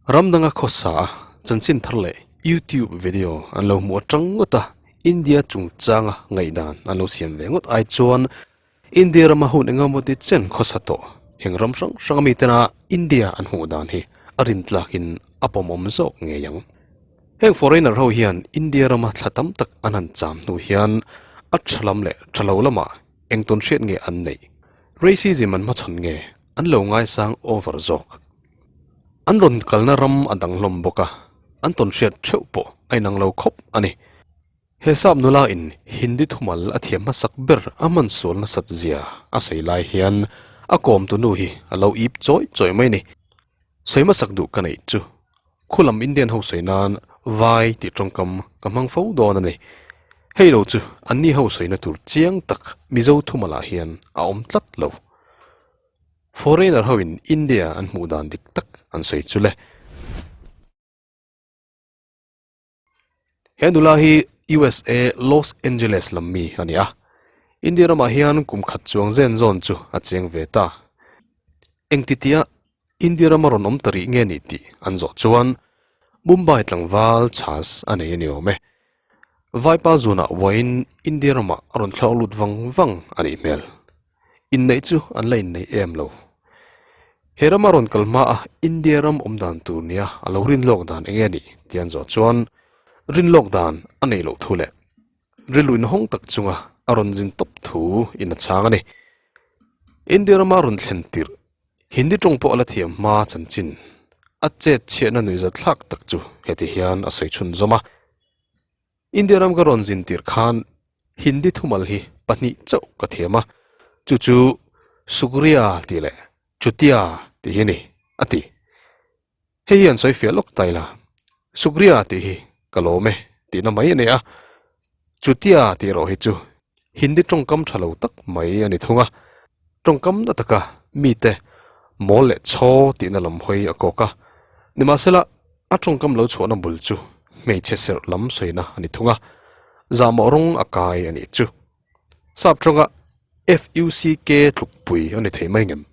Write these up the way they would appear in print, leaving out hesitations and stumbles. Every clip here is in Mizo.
Ram danga khawsa a chanchin thar leh YouTube video an lo hmuh atang ngawt a, India chungchanga ngaihdan an lo siam ve ngawt ai chuan India rama hun engemaw ti chen khawsa tawh heng ram hrang hrang ami tena India an hmuh dan hi a rintlakin a pawmawm zawk ngei ang. Heng foreigner ho hian India rama thla tam tak an han cham hnu hian a tha lam leh tha lo lamah eng tawn hriat nge an neih? Racism an hmachhawn nge an lo ngaisang over zawk? An rawn kalna ram a dang hlawm bawk a, an tawn hriat theuh pawh a inang lo khawp a ni. He sap nula in Hindi thumal a thiam hmasak ber a hman sual nasat zia a sawi lai hian a kawmtu nu hi a lo ip chawi chawi mai a ni. Sawi hmasak duh ka neih chu khulam Indian ho sawi nan vai tih tawngkam ka hmang fo dawn a ni. Hei lo chu anni ho sawina tur chiang tak Mizo thumalah hian a awm tlat lo. Foreigner ho in India an hmuh dan dik tak an sawi chu le. He nula hi USA Los Angeles lam mi a ni a, India ramah hian kum khat chuang zen zawn chu a cheng ve ta. Engtitia India rama rawn awm ta rih nge ni tih an zawh chuan Mumbai tlangval chhas a nei a ni awm e. Vaipa zunah uain India ramah a rawn thlawk lut vang vang a nih hmel. Inneih chu an la inneih em lo. He rama rawn kal hma a India ram awm dan tur nia a lo rin lawk dan eng nge nih tih an zawh chuan rin lawk dan a neih loh thu leh rilru inhawng tak chunga a rawn zin tawp thu in a chhang a ni. India rama rawn thlen tirh Hindi tawng pawh a la thiam hma chanchin a chet chhiahna nuihzathlak tak chu heti hian a sawi chhunzawm a. India ram ka rawn zin tirh khan Hindi thumal hi pahnih chauh ka thiam a, chu chu Sukriya tih leh Chutia tih hi a ni, a ti. Hei hi an sawi fiah lawk ta ila, Sukriya tih hi ka lawm e tihna mai a ni a, Chutia tih erawh hi chu Hindi tawngkam tha lo tak mai a ni thung a, tawngkam na taka mite mawl leh chhaw tihna lam hawi a kawk a, nimahsela a tawngkam lo chhuahna bul chu hmeichhe serh lam sawina a ni thung a, zahmawh rawng a kai a nih chu. Sap tawnga FUCK tlukpui a ni thei mai ngem?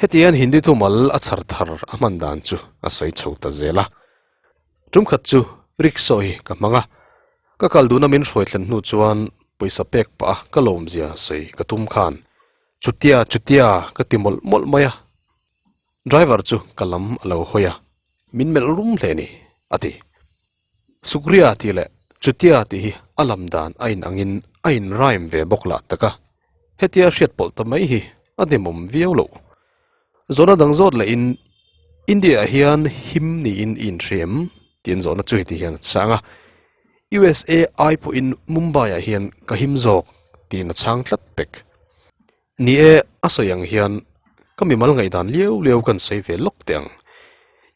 Hetiang Hindi thumal a chhar thar a hman dan chu a sawi chho ta zel a. Tum khat chu rickshaw hi ka hmang a, ka kal duhna min hruai thlen hnu chuan pawisa pek pah a ka lawmzia sawi ka tum khan chutia chutia ka ti mawlh mawlh mai a. Driver chu ka lam a lo hawi a, min melh rum hle ni, a ti. Sukriya tih leh Chutia tih hi a lam dan a inangin a in rhyme ve bawk lah tak a, hetia hriat pawlh ta mai hi a demawm viau loh. Zawhna dang zawt lehin India ah hian him niin i inhria em? tiin zawhna chu heti hian a chhang a, USA ai pawhin Mumbai ah hian ka him zawk tiin a chhang tlat pek. Ni e, a sawi ang hian ka mimal ngaihdan liau liau kan sawi ve lawk teh ang.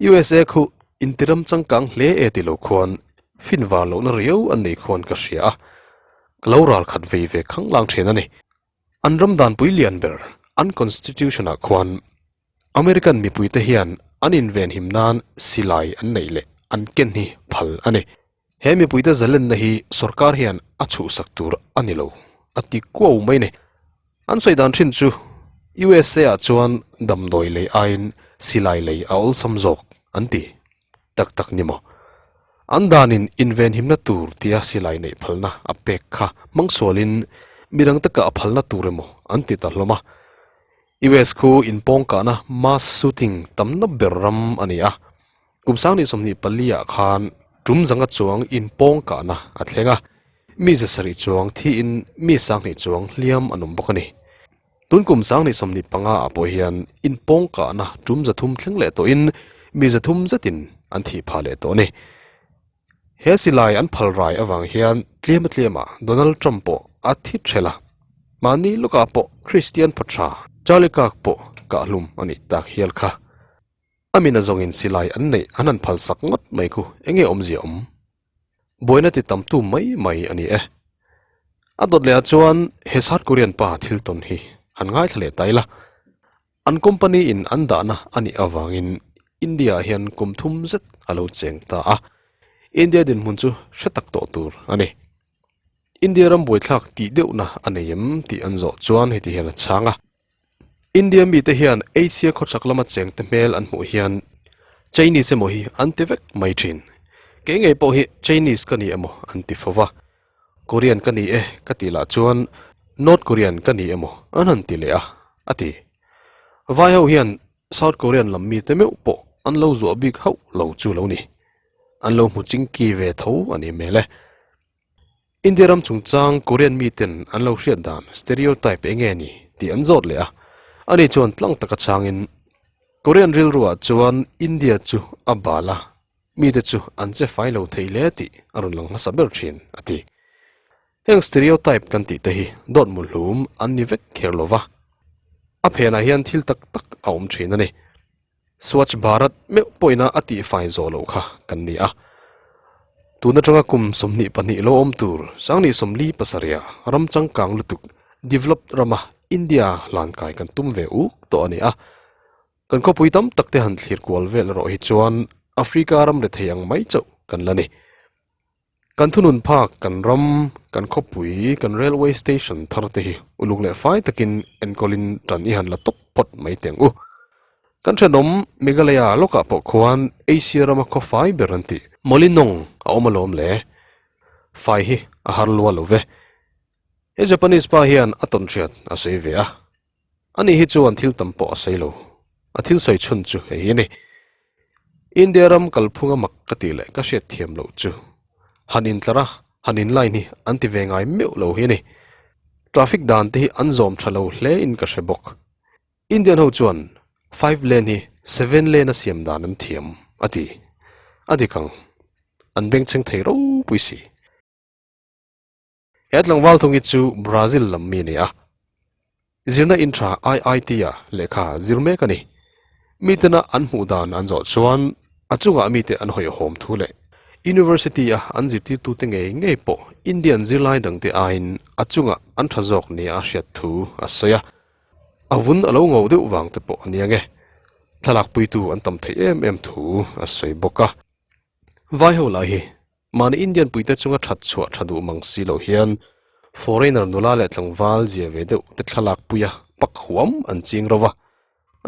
USA khu intiram changkang hle e ti lo khuan fin var lohna riau an nei khuan ka hria a, ka lo ral khat vei ve khanglang thin a ni. An ram danpui lian ber an constitution ah khuan American mipuite hian an invenhim nan silai an neih leh an ken hi phal a ni. He mipuite zalenna hi sorkar hian a chhuhsak tur a ni lo, a ti kuau mai ni. An sawi dan thin chu USA ah chuan damdawi lei aiin silai lei a awlsam zawk an ti. Tak tak ni maw? An danin invenhimna tur tia silai neih phalna a pek kha hmangsualin midang taka a phalna tur emaw an ti ta hlawm a. US khu inpawngkahna mass shooting tamna ber ram a ni a. Kum 2024 ah khan tum zanga chuang inpawng kahna a thleng a, mi 700 chuang thiin mi 20 chuang hliam an awm bawk a ni. Tun kum 2025 ah pawh hian inpawng kahna tum 300 thleng leh tawhin mi 300 zetin an thih phah leh tawh a ni. He silai an phal rai avang hian tlema tlema Donald Trump pawh a thi ṭhelh a, mahni lawkah pawh Christian pawṭha Charlie Kirk pawh kahhlum a nih tak hial kha. A min a zawngin silai an neih an han phal sak ngawt mai khu enge awmzia awm? Buaina ti tamtu mai mai a ni e. A dawt leh ah chuan he South Korean pa thil tawn hi han ngaithla leh ta ila. An company in an dahna a nih avangin India ah hian kum thum zet a lo cheng ta a, India dinhmun chu hre tak tawh tur a ni. India ram buaithlak tih deuhna a nei em tih an zawh chuan heti hian a chhang a. India mite hian Asia khawchhak lama chengte hmel an hmuh hian Chinese emaw hi an ti vek mai thin. Kei ngei pawh hi Chinese ka ni emaw an ti fo va. Korean ka ni e ka tih lah chuan North Korean ka ni emaw an han ti leh a, a ti. Vai ho hian South Korean lam mite meuh pawh an lo zuah bik hauh lo chu lo ni. An lo hmu chingki ve tho a ni hmel e. India ram chungchang Korean miten an lo hriat dan stereotype eng nge ni tih an zawt leh a, ani chuan tlang taka changin Korean rilruah chuan India chu a bal a, mite chu an che fai lo thei hle tih a rawn lang hmasa ber thin, a ti. Heng stereotype kan tih te hi dawt muhlum an ni vek kher lo va, a phenah hian thil tak tak a awm thin a ni. Swachh Bharat meuh pawhina a tihfai zawh loh kha kan ni a. Tun atanga kum 22 lo awm tur Sangni 47 ram changkang lutuk developed rama India hlankai kan tum ve uk tawh a ni a. Kan khawpui tam tak te han thlir kual vel erawh hi chuan Africa ram rethei ang mai chauh kan la ni. Kan thunun phak, kan ram, kan khawpui, kan railway station thar te hi uluk leh fai takin enkawlin tan i han la tawp phawt mai teh ang u. Kan thenawm Meghalaya lawkah pawh khuan Asia rama khaw fai ber an tih. Mawlinawng a awm alawm le. Fai hi a har lua lo ve. He Japanese pa hian a tawnhriat a sawi ve a. Ani hi chuan thil tam pawh a sawi lo. A thil sawi chhun chu hei hi a ni. India ram kalphunga mak ka tih leh ka hriat thiam loh chu han intlar a, han inline hi an ti ve ngai meuh lo hi a ni. Traffic dan te hi an zawm tha lo hle in ka hre bawk. Indian ho chuan five lane hi seven lane a siam dan an thiam a ti. A dik ang. An bengchheng thei ropui si. He tlangval thung hi chu Brazil lam mi a ni a, zirna in tha IIT-a lehkha zir mek a ni. Mitena an hmuh dan an zawh chuan a chungah mite an hawihhawm thu leh University-a an zirtirtute ngei ngei pawh Indian zirlai dangte aiin a chungah an tha zawk nia a hriat thu a sawi a. A vun a lo ngo deuh vang te pawh a nia nge. Thlalakpuitu an tam theih em em thu a sawi bawk a. Vai ho lah hi Mahni Indian puite chunga that chhuah tha duh mang si lo hian foreigner nula leh tlangval zia ve deuh te thlalak puia pak huam an ching ro va,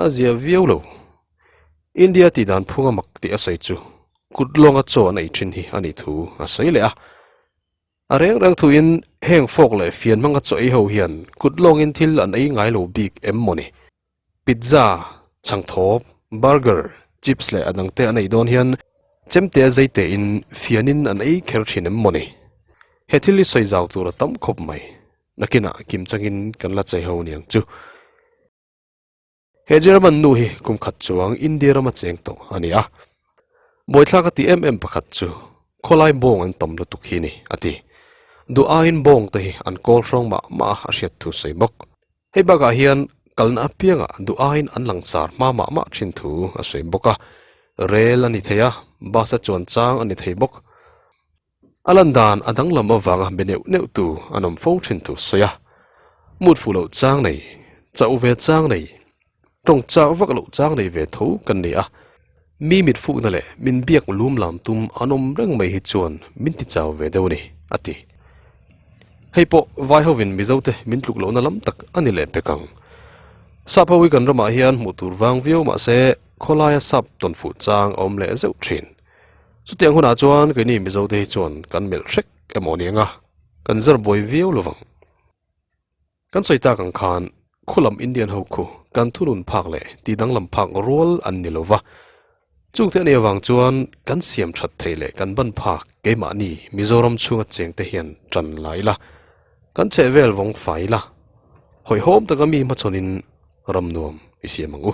a zia viau lo. India tih dan phunga mak tih a sawi chu kut lawnga chaw an ei thin hi a nih thu a sawi leh a. A reng reng thuin heng fork leh fian hmanga chaw ei ho hian kut lawngin thil an ei ngai lo bik em maw ni? Pizza, chhangthawp, burger, chips leh a dangte an ei dawn hian chemte a zei tein fianin an ei kher thin em mawni? He thil hi sawi zau tur a tam khawp mai. Nakinah kim changin kan la chei ho niang chu. He German nu hi kum khat chuang India rama cheng tawh a ni a. Buaithlak a ti em em pakhat chu khawlai bawng an tam lutuk hi ni a ti. Duh aiin bawng te hi an kawl hrawng mah mah a a hriat thu sawi bawk. Hei bakah hian kalna apiangah duh aiin an langsar hma mah mah thin thu a sawi bawk a, rel a ni thei a, bus a chuan chang a ni thei bawk. A lan dan a danglam avanga be neuh neuh tu an awm fo thin thu sawi a, mut fuh loh chang nei, chauh ve chang nei, tawng chak vak loh chang nei ve tho kan ni a, mi mit fukna leh min biak lum lam tum an awm reng mai hi chuan min ti chau ve deuh a ni, a ti. Hei pawh vai hovin Mizote min tluk lohna lam tak a ni leh pek ang. Sap ho hi kan ramah hian hmuh tur vang viau mahse khawlaia sap tawn fuh chang a awm leh zeuh thin. Chutiang hunah chuan keini Mizote hi chuan kan melh hrek emaw ni anga kan zar buai viau lovang. Kan sawi tak ang khan khulam Indian ho khu kan thunun phak leh ti danglam phak rual an ni lova. Chungte a nih avang chuan kan siam that thei leh kan ban phak keimahni Mizoram chhunga chengte hian tan la ila, kan chhehvel vawng fai ila, hawihhawm taka mi hmachhawnin ram nuam i siam ang u.